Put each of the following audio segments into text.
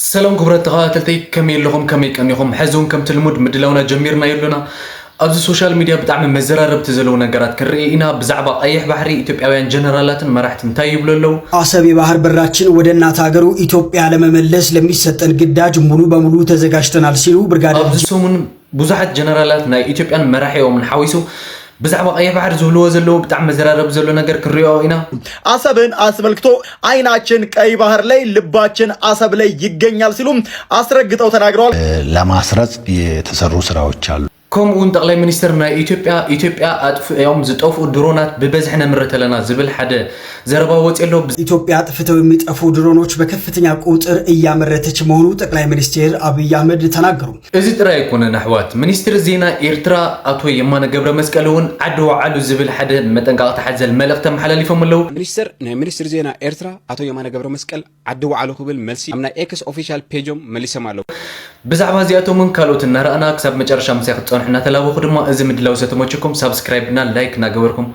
ሰላም ክቡራት ተኸታተልተይ፣ ከመይ ኣለኹም? ከመይ ቀኒኹም? ሕዚ እውን ከምቲ ልሙድ ምድላውና ጀሚርና የሎና። ኣብዚ ሶሻል ሚድያ ብጣዕሚ መዘራረብቲ ዘለዉ ነገራት ክንርኢ ኢና። ብዛዕባ ቀይሕ ባሕሪ ኢትዮጵያውያን ጀነራላትን መራሕትን እንታይ ይብሉ ኣለዉ? አሰብ የባህር በራችን ወደ እናት ሀገሩ ኢትዮጵያ ለመመለስ ለሚሰጠን ግዳጅ ሙሉ በሙሉ ተዘጋጅተናል ሲሉ ብርጋዴር ኣብዚ ሰሙን ብዙሓት ጀነራላት ናይ ኢትዮጵያን መራሒኦምን ሓዊሱ ብዛዕባ ቀይሕ ባሕሪ ዝብልዎ ዘለዉ ብጣዕሚ መዘራረቢ ዘሎ ነገር ክንሪኦ ኢና። አሰብን አስመልክቶ አይናችን ቀይ ባህር ላይ ልባችን አሰብ ላይ ይገኛል ሲሉም አስረግጠው ተናግረዋል። ለማስረጽ የተሰሩ ስራዎች አሉ። ከምኡ እውን ጠቕላይ ሚኒስትር ናይ ኢትዮጵያ፣ ኢትዮጵያ ኣጥፍኦም ዝጠፍኡ ድሮናት ብበዝሒ ነምርት ኣለና ዝብል ሓደ ዘረባ ወፂ ኣሎ። ኢትዮጵያ አጥፍተው የሚጠፉ ድሮኖች በከፍተኛ ቁጥር እያመረተች መሆኑ ጠቅላይ ሚኒስትር አብይ አህመድ ተናገሩ። እዚ ጥራይ ኣይኮነን ኣሕዋት። ሚኒስትሪ ዜና ኤርትራ ኣቶ የማነ ገብረ መስቀል እውን ዓዲ ወዓሉ ዝብል ሓደ መጠንቀቕታ ሓዘል መልእኽቲ ኣመሓላሊፎም ኣለዉ። ሚኒስትር፣ ናይ ሚኒስትሪ ዜና ኤርትራ ኣቶ የማነ ገብረ መስቀል ዓዲ ወዓሉ ክብል መልሲ ኣብ ናይ ኤክስ ኦፊሻል ፔጆም መሊሶም ኣለዉ። ብዛዕባ እዚኣቶምን ካልኦት እናረኣና ክሳብ መጨረሻ ምሳይ ክትጸንሑ እናተላበኹ ድማ እዚ ምድላው ዝተመቸኩም ሳብስክራይብ እና ላይክ እናገበርኩም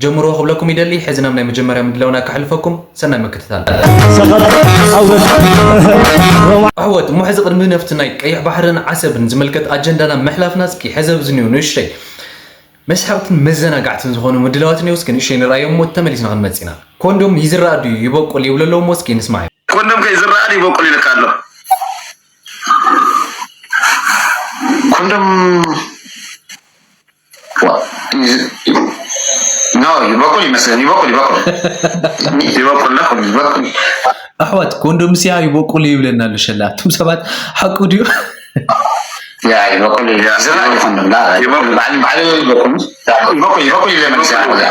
ጀምርዎ ክብለኩም ይደሊ። ሕዚ ናብ ናይ መጀመርያ ምድላውና ከሕልፈኩም። ሰናይ ምክትታል። ኣሕዋት፣ እሞ ሕዚ ቅድሚ ነፍቲ ናይ ቀይሕ ባሕርን ዓሰብን ዝምልከት ኣጀንዳና ምሕላፍና እስኪ ሕዚ ኣብዚ ንዩ ንእሽተይ መስሓቕትን መዘናጋዕትን ዝኾኑ ምድላዋት ንዩ እስኪ ንእሽተይ ንርኣዮም እሞ ተመሊስና ክንመጽእ ኢና። ኮንዶም ይዝራእ ድዩ ይበቁል ይብሉ ኣለዉ እሞ እስኪ ንስማዕ። ኮንዶም ከ ይዝራእ ድዩ ይበቁል ኢልካ ኣሎ? ኮንዶም ዋ፣ ይዝ-፣ ኖ፣ ይበቁል ይመስለኒ፣ ይበቁል፣ ይበቁል። ይበቁል፣ ይበቁል፣ ይበቁል። ኣሕዋት፣ ኮንዶም ስያ ይበቁል ይብለና ኣሎ ሸላ። ኣቱም ሰባት፣ ሓቁ ድዩ? ያ፣ ይበቁል፣ ያ፣ ይበቁል፣ ይበቁል፣ ላ፣ ይበቁል። ባዕሉ፣ ባዕሉ ይበቁል። ይበቁል፣ ይበቁል ይብለና፣ ያ።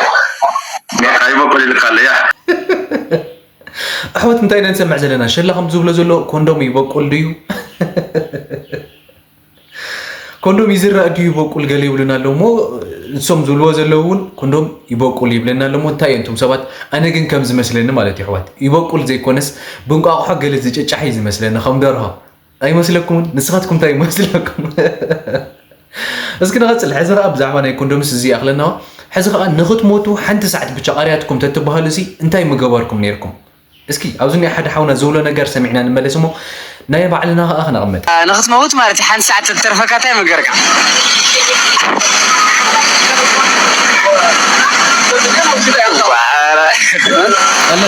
ያ፣ ይበቁል ይልካ ኣሎ፣ ያ። ኣሕዋት፣ እንታይ ኢና ንሰምዕ ዘለና? ሸላ ከም ዝብሎ ዘሎ ኮንዶም ይበቁል ድዩ? ኮንዶም ይዝራእ ድዩ ይበቁል ገለ ይብሉና ኣለዉ እሞ፣ እሶም ዝብልዎ ዘለዉ እውን ኮንዶም ይበቁል ይብለና ኣሎ እሞ፣ እንታይ እዮም እቶም ሰባት? ኣነ ግን ከም ዝመስለኒ ማለት እዩ፣ ኣሕዋት፣ ይበቁል ዘይኮነስ ብእንቋቑሖ ገለ ዝጭጫሕ እዩ ዝመስለኒ፣ ከም ደርሆ። ኣይመስለኩምን? ንስኻትኩም እንታይ ይመስለኩም? እስኪ ንቐጽል። ሕዚ ኸኣ ብዛዕባ ናይ ኮንዶምስ እዚ ይኣኽለና። ሕዚ ኸኣ ንኽትሞቱ ሓንቲ ሰዓት ብቻ ቀርያትኩም ተትበሃሉ፣ እዚ እንታይ ምገበርኩም ነይርኩም? እስኪ ኣብዚ ናይ ሓደ ሓውና ዝብሎ ነገር ሰሚዕና ንመለስ እሞ፣ ናይ ባዕልና ኸኣ ክነቕምጥ። ንኽትመውት ማለት እዩ፣ ሓንቲ ሰዓት ተትተርፈካ እንታይ ምገርካ? ኣሎ።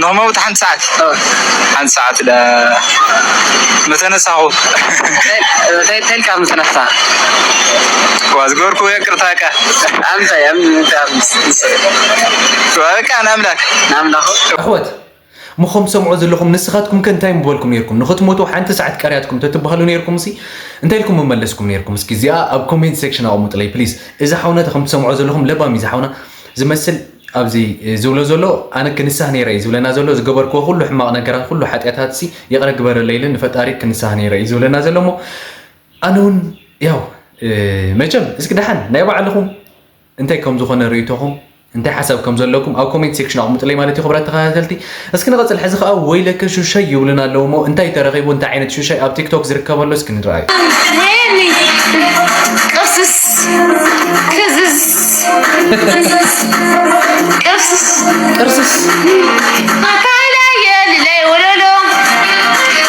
ንኽመውት ሓንቲ ሰዓት። ሓንቲ ሰዓት ለ-፣ መተነሳኹ። እንታይ፣ እንታይ፣ እንታይ ኢልካ ምተነሳ? ዋ፣ ዝገበርኩዎ ይቅርታ፣ በቃ። ኣምታይ፣ ኣም-፣ እንታይ፣ ኣም-፣ በቃ፣ ንኣምላክ። ንኣምላኹ? ኣሕዋት፣ ምኹም ሰምዖ ዘለኹም፣ ንስኻትኩም ከ እንታይ ምበልኩም ነይርኩም? ንኽትሞቱ ሓንቲ ሰዓት ቀርያትኩም ተትበሃሉ ነይርኩም፣ እሲ እንታይ ኢልኩም ምመለስኩም ነይርኩም? እስኪ እዚኣ ኣብ ኮሜንት ሴክሽን ኣቐምጡለይ፣ ፕሊዝ። እዚ ሓውና፣ እቲ ከም ትሰምዖ ዘለኹም፣ ለባም እዩ፣ እዚ ሓውና ዝመስል ኣብዚ ዝብሎ ዘሎ፣ ኣነ ክንሳህ ነይረ እዩ ዝብለና ዘሎ፣ ዝገበርክዎ ኩሉ ሕማቕ ነገራት፣ ኩሉ ሓጢኣታትሲ ይቕረ ግበረለይ ኢለ ንፈጣሪ ክንሳህ ነይረ እዩ ዝብለና ዘሎ። እሞ ኣነ እውን ያው፣ እ፣ መቸም እስኪ ደሓን ናይ ባዕልኹም እንታይ ከም ዝኾነ ርእይቶኹም፣ እንታይ ሓሳብ ከም ዘለኩም ኣብ ኮሜንት ሴክሽን ኣቕምጡለይ ማለት እዩ፣ ክቡራት ተኸታተልቲ። እስኪ ንቐጽል። ሕዚ ኸኣ ወይለከ ሹሻይ ይብሉና ኣለዉ እሞ፣ እንታይ ተረኺቡ፣ እንታይ ዓይነት ሹሻይ ኣብ ቲክቶክ ዝርከብ ኣሎ፣ እስኪ ንርኣዩ። ወይኒ፣ ቅርስስ፣ ክዝዝ፣ ቅርስስ፣ ቅርስስ። ኣካይዳ የልለይ ወለሎ፣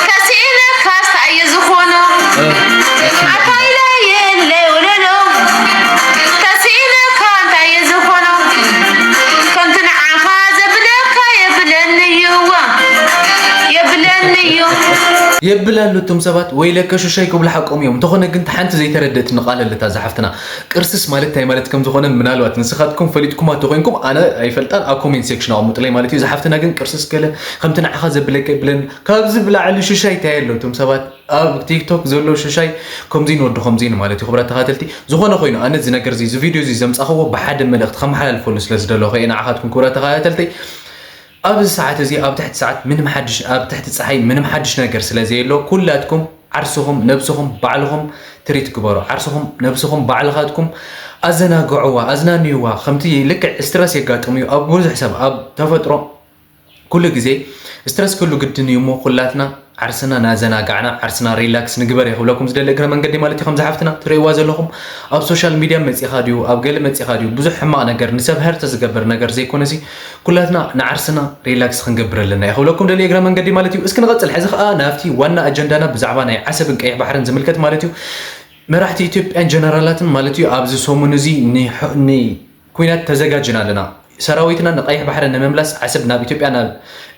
ተስኢነካስ እንታይ እዩ ዝኾኖ? እ፣ ኣካይዳ የልለይ ወለሎ፣ ተስኢነካ እንታይ እዩ ዝኾኖ? ከምቲ ንዓኻ ዘብለካ የብለኒ እዩ፣ የብለኒ እዩ። የብላሉ እቶም ሰባት ወይለከ ሹሻይ ክብሉ ሓቆም እዮም። እንተኾነ ግን፣ ሓንቲ ዘይተረደእትኒ ቃል ኣለታ እዛ ሓፍትና። ቅርስስ ማለት እንታይ ማለት ከም ዝኾነ ምናልባት ንስኻትኩም ፈሊጥኩማ ተኾይንኩም፣ ኣነ ኣይፈልጣን፣ ኣብ ኮሜንት ሴክሽን ኣቐምጡለይ ማለት እዩ። እዛ ሓፍትና ግን ቅርስስ ገለ ከምቲ ንዓኻ ዘብለካ የብለን። ካብዚ ብላዕሊ ሹሻይ እንታይ ኣሎ? እቶም ሰባት ኣብ ቲክቶክ ዘሎ ሹሻይ ከምዚን ወዲ ከምዚን ማለት እዩ። ክቡራት ተኸታተልቲ፣ ዝኾነ ኮይኑ ኣነ እዚ ነገር እዚ፣ እዚ ቪድዮ እዚ ዘምጻኽዎ ብሓደ መልእኽቲ ከመሓላልፈሉ ስለ ዝደለኹ እየ ንዓኻትኩም ክቡራት ተኸታተልቲ። ኣብዚ ሰዓት እዚ ኣብ ትሕቲ ሰዓት ምንም ሓድሽ፣ ኣብ ትሕቲ ጸሓይ ምንም ሓድሽ ነገር ስለ ዘየሎ፣ ኩላትኩም ዓርስኹም ነብስኹም ባዕልኹም ትሪት ግበሩ። ዓርስኹም ነብስኹም ባዕልኻትኩም ኣዘናግዕዋ፣ ኣዝናንይዋ። ከምቲ ልክዕ ስትረስ የጋጥም እዩ ኣብ ብዙሕ ሰብ፣ ኣብ ተፈጥሮ ኩሉ ግዜ ስትረስ ክህሉ ግድን እዩ እሞ ኩላትና ዓርስና ናዘናጋዕና ዓርስና ሪላክስ ንግበር እየ ክብለኩም ዝደሊ እግረ መንገዲ ማለት እዩ። ከምዚ ሓፍትና ትርእይዋ ዘለኹም ኣብ ሶሻል ሚድያ መፂኻ ድዩ ኣብ ገለ መፂኻ ድዩ ብዙሕ ሕማቕ ነገር ንሰብ ሀርት ዝገብር ነገር ዘይኮነሲ ኩላትና ንዓርስና ሪላክስ ክንገብር ኣለና እየ ክብለኩም ደሊ እግረ መንገዲ ማለት እዩ። እስኪ ንቐፅል። ሕዚ ከዓ ናብቲ ዋና ኣጀንዳና ብዛዕባ ናይ ዓሰብን ቀይሕ ባሕርን ዝምልከት ማለት እዩ። መራሕቲ ኢትዮጵያን ጀነራላትን ማለት እዩ ኣብዚ ሰሙን እዚ ንኩናት ተዘጋጅና ኣለና። ሰራዊትና ንቀይሕ ባሕሪ ንምምላስ ዓሰብ ናብ ኢትዮጵያ ናብ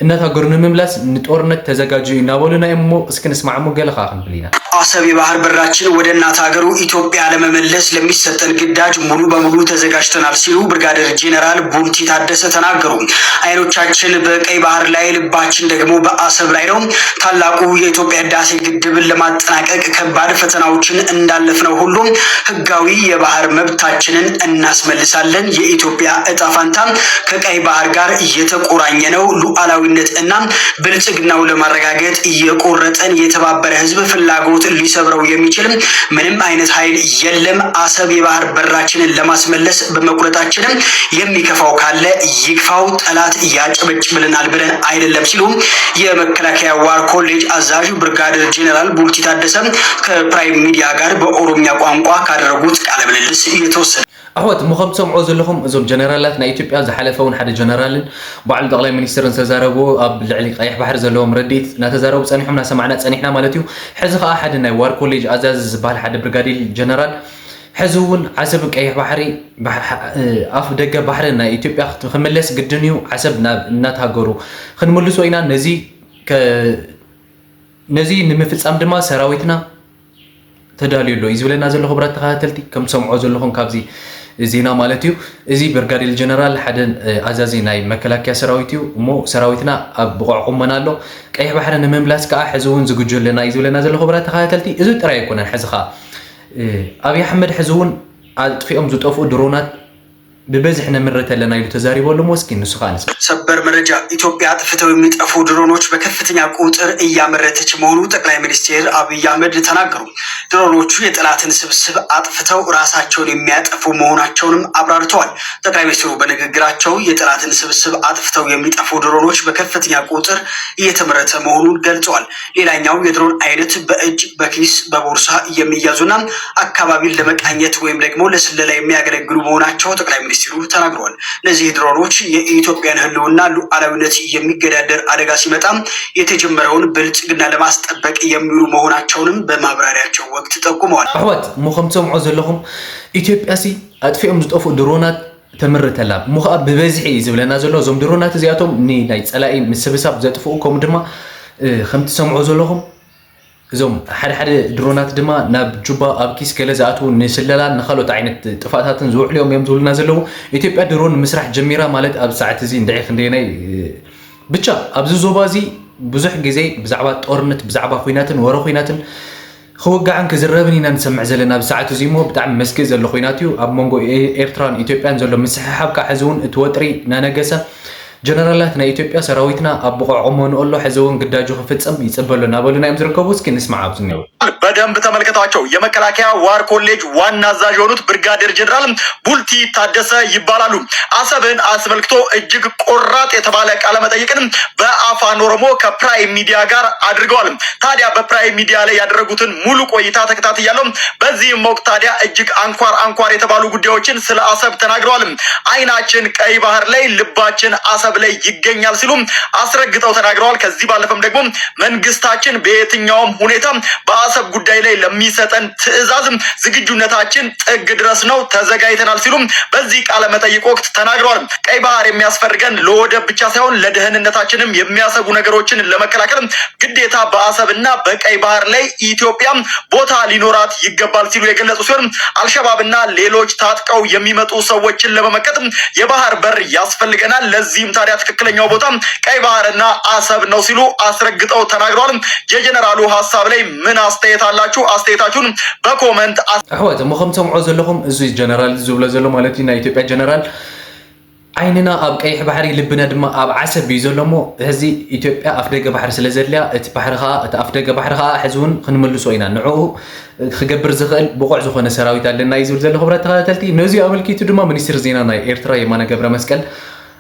እናት ሃገሩ ንምምላስ ንጦርነት ተዘጋጅዩ እናበሉና እዮም እሞ እስኪ ንስማዕ እሞ ገለ ከዓ ክንብል ኢና። አሰብ የባህር በራችን ወደ እናት ሀገሩ ኢትዮጵያ ለመመለስ ለሚሰጠን ግዳጅ ሙሉ በሙሉ ተዘጋጅተናል ሲሉ ብርጋዴር ጄኔራል ቡልቲ ታደሰ ተናገሩ። አይኖቻችን በቀይ ባህር ላይ፣ ልባችን ደግሞ በአሰብ ላይ ነው። ታላቁ የኢትዮጵያ ህዳሴ ግድብን ለማጠናቀቅ ከባድ ፈተናዎችን እንዳለፍነው ሁሉ ህጋዊ የባህር መብታችንን እናስመልሳለን። የኢትዮጵያ እጣ ፋንታ ከቀይ ባህር ጋር እየተቆራኘ ነው። ሉዓላዊነት እና ብልጽግናው ለማረጋገጥ እየቆረጠን የተባበረ ህዝብ ፍላጎት ሊሰብረው የሚችል ምንም አይነት ኃይል የለም። አሰብ የባህር በራችንን ለማስመለስ በመቁረጣችንም የሚከፋው ካለ ይክፋው፣ ጠላት ያጨበጭብልናል ብለን አይደለም ሲሉ የመከላከያ ዋር ኮሌጅ አዛዥ ብርጋዴር ጄኔራል ቡልቲ ታደሰ ከፕራይም ሚዲያ ጋር በኦሮምኛ ቋንቋ ካደረጉት ቃለ ምልልስ የተወሰደ። ኣሕዋት እሞ ከም ትሰምዖ ዘለኹም እዞም ጀነራላት ናይ ኢትዮጵያ ዝሓለፈ እውን ሓደ ጀነራልን ባዕሉ ጠቕላይ ሚኒስትርን ዝተዛረብዎ ኣብ ልዕሊ ቀይሕ ባሕሪ ዘለዎም ረድኢት እናተዛረቡ ፀኒሖም እናሰማዕና ፀኒሕና ማለት እዩ። ሕዚ ከዓ ሓደ ናይ ዋር ኮሌጅ ኣዛዚ ዝበሃል ሓደ ብርጋዴር ጀነራል ሕዚ እውን ዓሰብን ቀይሕ ባሕሪ ኣፍ ደገ ባሕሪ ናይ ኢትዮጵያ ክምለስ ግድን እዩ። ዓሰብ ናብ እናት ሃገሩ ክንምልሶ ኢና። ነዚ ነዚ ንምፍፃም ድማ ሰራዊትና ተዳልዩ ኣሎ እዩ ዝብለና ዘሎ። ክቡራት ተኸታተልቲ ከም ትሰምዖ ዘለኹም ካብዚ ዜና ማለት እዩ። እዚ ብርጋዴር ጀነራል ሓደ ኣዛዚ ናይ መከላከያ ሰራዊት እዩ እሞ ሰራዊትና ኣብ ብቑዕ ቁመና ኣሎ። ቀይሕ ባሕሪ ንምምላስ ከዓ ሕዚ እውን ዝግጁ ኣለና እዩ ዝብለና ዘሎ። ክቡራት ተኸታተልቲ እዚ ጥራይ ኣይኮነን። ሕዚ ከዓ ኣብይ ኣሕመድ ሕዚ እውን ኣጥፊኦም ዝጠፍኡ ድሮናት ብበዝሒ ነምርት ኣለና ኢሉ ተዛሪቡ ኣሎ። እስኪ ንሱ ከዓ ንስማ። ሰበር መረጃ፣ ኢትዮጵያ አጥፍተው የሚጠፉ ድሮኖች በከፍተኛ ቁጥር እያመረተች መሆኑ ጠቅላይ ሚኒስትር አብይ አህመድ ተናገሩ። ድሮኖቹ የጠላትን ስብስብ አጥፍተው ራሳቸውን የሚያጠፉ መሆናቸውንም አብራርተዋል። ጠቅላይ ሚኒስትሩ በንግግራቸው የጠላትን ስብስብ አጥፍተው የሚጠፉ ድሮኖች በከፍተኛ ቁጥር እየተመረተ መሆኑን ገልጸዋል። ሌላኛው የድሮን አይነት በእጅ በኪስ በቦርሳ የሚያዙና አካባቢን ለመቃኘት ወይም ደግሞ ለስለላ የሚያገለግሉ መሆናቸው ጠቅላይ ሚኒስትሩ ተናግረዋል። እነዚህ ድሮኖች የኢትዮጵያን ህልውና ሉዓላዊነት የሚገዳደር አደጋ ሲመጣ የተጀመረውን ብልጽግና ለማስጠበቅ የሚውሉ መሆናቸውንም በማብራሪያቸው ወቅት ጠቁመዋል። ኣሕዋት እሞ ከም ትሰምዖ ዘለኹም ኢትዮጵያ ሲ ኣጥፊኦም ዝጠፍኡ ድሮናት ተምርተላ እሞ ከዓ ብበዝሒ እዩ ዝብለና ዘሎ። እዞም ድሮናት እዚኣቶም ንናይ ፀላኢ ምስብሳብ ዘጥፍኡ ከምኡ ድማ ከም ትሰምዖ ዘለኹም እዞም ሓደ ሓደ ድሮናት ድማ ናብ ጁባ ኣብ ኪስ ገለ ዝኣትዉ ንስለላን ንካልኦት ዓይነት ጥፋታትን ዝውዕሉ እዮም እዮም ዝብሉና ዘለዉ። ኢትዮጵያ ድሮን ምስራሕ ጀሚራ ማለት ኣብ ሰዓት እዚ እንድዒ ክንደየናይ ብቻ ኣብዚ ዞባ እዚ ብዙሕ ግዜ ብዛዕባ ጦርነት ብዛዕባ ኩናትን ወረ ኩናትን ክውጋዕን ክዝረብን ኢና ንሰምዕ ዘለና ኣብዚ ሰዓት እዚ እሞ ብጣዕሚ መስግእ ዘሎ ኩናት እዩ ኣብ መንጎ ኤርትራን ኢትዮጵያን ዘሎ ምስሕሓብ ከዓ ሕዚ እውን እቲ ወጥሪ እናነገሰ ጀነራላት ናይ ኢትዮጵያ ሰራዊትና ኣብ ብቑዕ ቁመንኡ ኣሎ፣ ሕዚ እውን ግዳጁ ክፍጽም ይጽበ ኣሎ እናበሉና እዮም ዝርከቡ። እስኪ ንስማዕ ኣብዚ እኒኦ። በደንብ ተመልከቷቸው። የመከላከያ ዋር ኮሌጅ ዋና አዛዥ የሆኑት ብርጋዴር ጀነራል ቡልቲ ታደሰ ይባላሉ። አሰብን አስመልክቶ እጅግ ቆራጥ የተባለ ቃለ መጠይቅን በአፋን ኦሮሞ ከፕራይም ሚዲያ ጋር አድርገዋል። ታዲያ በፕራይም ሚዲያ ላይ ያደረጉትን ሙሉ ቆይታ ተከታትያለሁ። በዚህም ወቅት ታዲያ እጅግ አንኳር አንኳር የተባሉ ጉዳዮችን ስለ አሰብ ተናግረዋል። አይናችን ቀይ ባህር ላይ ልባችን አሰብ ላይ ይገኛል ሲሉ አስረግጠው ተናግረዋል። ከዚህ ባለፈም ደግሞ መንግስታችን በየትኛውም ሁኔታ በአሰብ ጉዳይ ላይ ለሚሰጠን ትዕዛዝ ዝግጁነታችን ጥግ ድረስ ነው፣ ተዘጋጅተናል ሲሉ በዚህ ቃለ መጠይቅ ወቅት ተናግረዋል። ቀይ ባህር የሚያስፈልገን ለወደብ ብቻ ሳይሆን ለደህንነታችንም የሚያሰጉ ነገሮችን ለመከላከል ግዴታ በአሰብና በቀይ ባህር ላይ ኢትዮጵያ ቦታ ሊኖራት ይገባል ሲሉ የገለጹ ሲሆን አልሸባብና ሌሎች ታጥቀው የሚመጡ ሰዎችን ለመመከት የባህር በር ያስፈልገናል። ለዚህም ታዲያ ትክክለኛው ቦታ ቀይ ባህርና አሰብ ነው ሲሉ አስረግጠው ተናግረዋል። የጀነራሉ ሀሳብ ላይ ምን አስተያየት አላችሁ? አስተያየታችሁን በኮመንት ኣሕዋት እሞ ከም ትሰምዖ ዘለኹም እዚ ጀነራል ዝብሎ ዘሎ ማለት እዩ ናይ ኢትዮጵያ ጀነራል ዓይንና ኣብ ቀይሕ ባሕሪ ልብና ድማ ኣብ ዓሰብ እዩ ዘሎ እሞ ሕዚ ኢትዮጵያ ኣፍ ደገ ባሕሪ ስለ ዘድልያ እቲ ባሕሪ ከዓ እቲ ኣፍ ደገ ባሕሪ ከዓ ሕዚ እውን ክንምልሶ ኢና ንዕኡ ክገብር ዝኽእል ብቑዕ ዝኾነ ሰራዊት ኣለና እዩ ዝብል ዘሎ። ክብራት ተኸታተልቲ ነዚኡ ኣመልኪቱ ድማ ሚኒስትር ዜና ናይ ኤርትራ የማነ ገብረ መስቀል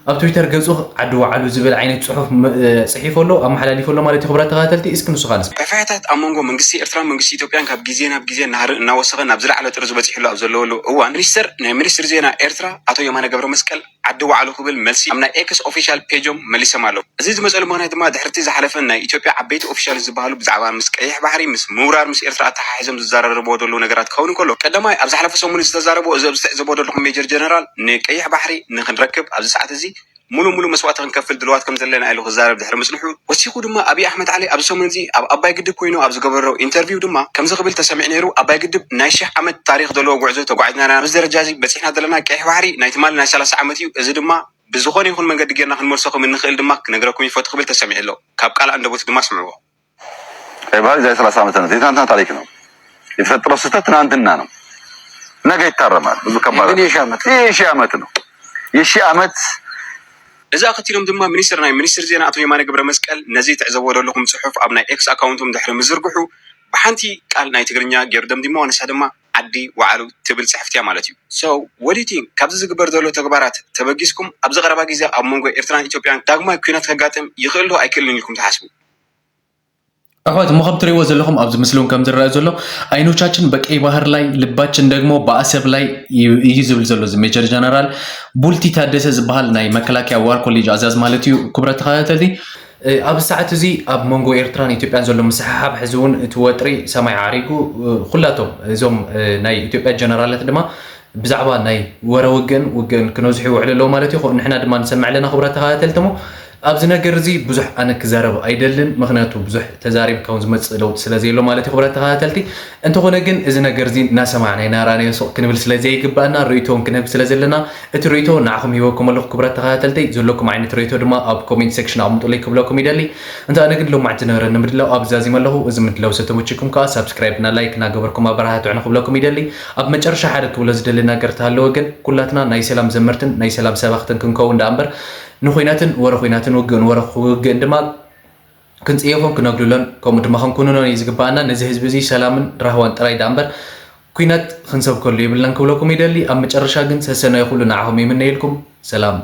ኣብ ትዊተር ገጹ ዓዲ ወዓሉ ዝብል ዓይነት ጽሑፍ ም- ጽሒፉ ኣሎ፣ ኣመሓላሊፉ ኣሎ ማለት እዩ። ክቡራት ተኸታተልቲ፣ እስኪ ንሱ ካልስ ሕፍሕታት ኣብ መንጎ መንግስቲ ኤርትራን መንግስቲ ኢትዮጵያን ካብ ግዜ ናብ ግዜ እናሃረ እናወሰኸ ናብ ዝለዓለ ጥርዙ በፂሕሉ ኣብ ዘለወሉ እዋን፣ ሚኒስተር ናይ ሚኒስትሪ ዜና ኤርትራ ኣቶ የማነ ገብረ መስቀል ዓዲ ወዓሉ ክብል መልሲ ኣብ ናይ ኤክስ ኦፊሻል ፔጆም መሊሶም ኣለዉ። እዚ ዝመፀሉ ምኽንያት ድማ ድሕርቲ ዝሓለፈ ናይ ኢትዮጵያ ዓበይቲ ኦፊሻል ዝበሃሉ ብዛዕባ ምስ ቀይሕ ባሕሪ ምስ ምውራር ምስ ኤርትራ ኣተሓሒዞም ዝዘራረብዎ ዘለዉ ነገራት ክኸውን እንከሎ፣ ቀዳማይ ኣብ ዝሓለፈ ሰሙን ዝተዛረቡ እዚ ኣብዚ ትዕዘብዎ ዘለኹም ሜጀር ጀነራል ንቀይሕ ባሕሪ ንክንረክብ ኣብዚ ሰዓት እዚ ሙሉ ሙሉ መስዋእቲ ክንከፍል ድልዋት ከም ዘለና ኢሉ ክዛረብ ድሕሪ ምጽንሑ፣ ወሲኹ ድማ ኣብይ ኣሕመድ ዓሊ ኣብዚ ሰሙን እዚ ኣብ ኣባይ ግድብ ኮይኑ ኣብ ዝገበሮ ኢንተርቪው ድማ ከምዚ ክብል ተሰሚዑ ነይሩ። ኣባይ ግድብ ናይ ሽሕ ዓመት ታሪኽ ዘለዎ ጉዕዞ ተጓዒዝና ኢና ኣብዚ ደረጃ እዚ በጺሕና ዘለና። ቀይሕ ባሕሪ ናይ ትማሊ ናይ ሰላሳ ዓመት እዩ። እዚ ድማ ብዝኾነ ይኹን መንገዲ ጌርና ክንመልሶ ከም እንኽእል ድማ ክነግረኩም ይፈቱ ክብል ተሰሚዑ ኣሎ። ካብ ቃል ኣንደበቱ ድማ ስምዕዎ። ቀይ ባህር የዛሬ ሰላሳ ዓመት ነው። የትናንትና ታሪክ ነው። የተፈጠረው ስህተት ትናንትና ነው። ነገ ይታረማል። ብዙ ከባድ ግን የሺህ ዓመት ይህ የሺህ ዓመት ነው። የሺህ ዓመት እዚ ኣኸቲሎም ድማ ሚኒስትር ናይ ሚኒስትር ዜና ኣቶ የማነ ገብረ መስቀል ነዚ ትዕዘብዎ ዘለኹም ጽሑፍ ኣብ ናይ ኤክስ ኣካውንቶም ድሕሪ ምዝርግሑ ብሓንቲ ቃል ናይ ትግርኛ ገይሩ ደምዲሞ። ንሳ ድማ ዓዲ ወዓሉ ትብል ጽሕፍቲ እያ ማለት እዩ። So what do you think? ካብዚ ዝግበር ዘሎ ተግባራት ተበጊስኩም ኣብዚ ቀረባ ግዜ ኣብ መንጎ ኤርትራን ኢትዮጵያን ዳግማይ ኲናት ከጋጥም ይኽእል ዶ ኣይክእልን ኢልኩም ትሓስቡ? ኣሕዋት፣ እሞ ከም ትሪእዎ ዘለኹም ኣብዚ ምስሊ እውን ከም ዝረአ ዘሎ፣ አይኖቻችን በቀይ ባህር ላይ፣ ልባችን ደግሞ በአሰብ ላይ እዩ ዝብል ዘሎ እዚ ሜጀር ጀነራል ቡልቲ ታደሰ ዝበሃል ናይ መከላከያ ዋር ኮሌጅ ኣዛዝ ማለት እዩ። ክቡራት ተኸታተልቲ፣ እ፣ ኣብዚ ሰዓት እዚ ኣብ መንጎ ኤርትራን ኢትዮጵያን ዘሎ ምስሕሓብ ሕዚ እውን እቲ ወጥሪ ሰማይ ዓሪጉ፣ እ፣ ኩላቶም እዞም፣ እ፣ ናይ ኢትዮጵያ ጀነራላት ድማ ብዛዕባ ናይ ወረ ውግእን ውግእን ክነዝሑ ይውዕሉ ኣለዉ ማለት እዩ። ንሕና ድማ ንሰምዕ ኣለና። ክቡራት ተኸታተልቲ፣ እሞ ኣብዚ ነገር እዚ ብዙሕ ኣነ ክዛረብ ኣይደልን፣ ምኽንያቱ ብዙሕ ተዛሪብካ እውን ዝመጽእ ለውጢ ስለ ዘየሎ ማለት እዩ። ክቡራት ተኸታተልቲ፣ እንተኾነ ግን እዚ ነገር እዚ እናሰማዕና እናረኣናዮ ስቕ ክንብል ስለ ዘይግባኣና ርእይቶ እውን ክንህብ ስለ ዘለና እቲ ርእይቶ ንዓኹም ሂበኩም ኣለኹ። ክቡራት ተኸታተልቲ፣ ዘለኩም ዓይነት ርእይቶ ድማ ኣብ ኮሜንት ሴክሽን ኣቕምጡለይ ክብለኩም ይደሊ። እንተ ኣነ ግን ሎማዕንቲ ዝነበረኒ ምድላው ኣብዚ ዛዚመ ኣለኹ። እዚ ምድላው ዝተመችኩም ከኣ ሳብስክራይብ እና ላይክ እናገበርኩም ኣበረታትዑኒ ክብለኩም ይደሊ። ኣብ መጨረሻ ሓደ ክብሎ ዝደሊ ነገር እንተሃለወ ግን ኩላትና ናይ ሰላም ዘመርትን ናይ ሰላም ሰባኽትን ክንከውን ደኣ እምበር ንኹናትን ወረ ኹናትን ውግእን ወረ ውግእን ድማ ክንጽየፎን ክነጉልሎን ከምኡ ድማ ክንኩንኖን እዩ ዝግባኣና። ነዚ ህዝቢ እዚ ሰላምን ራህዋን ጥራይ ደኣ እምበር ኲናት ክንሰብከሉ የብልናን ክብለኩም ይደሊ። ኣብ መጨረሻ ግን ሰሰናዩ ኩሉ ንዓኹም ይምነየልኩም። ሰላም።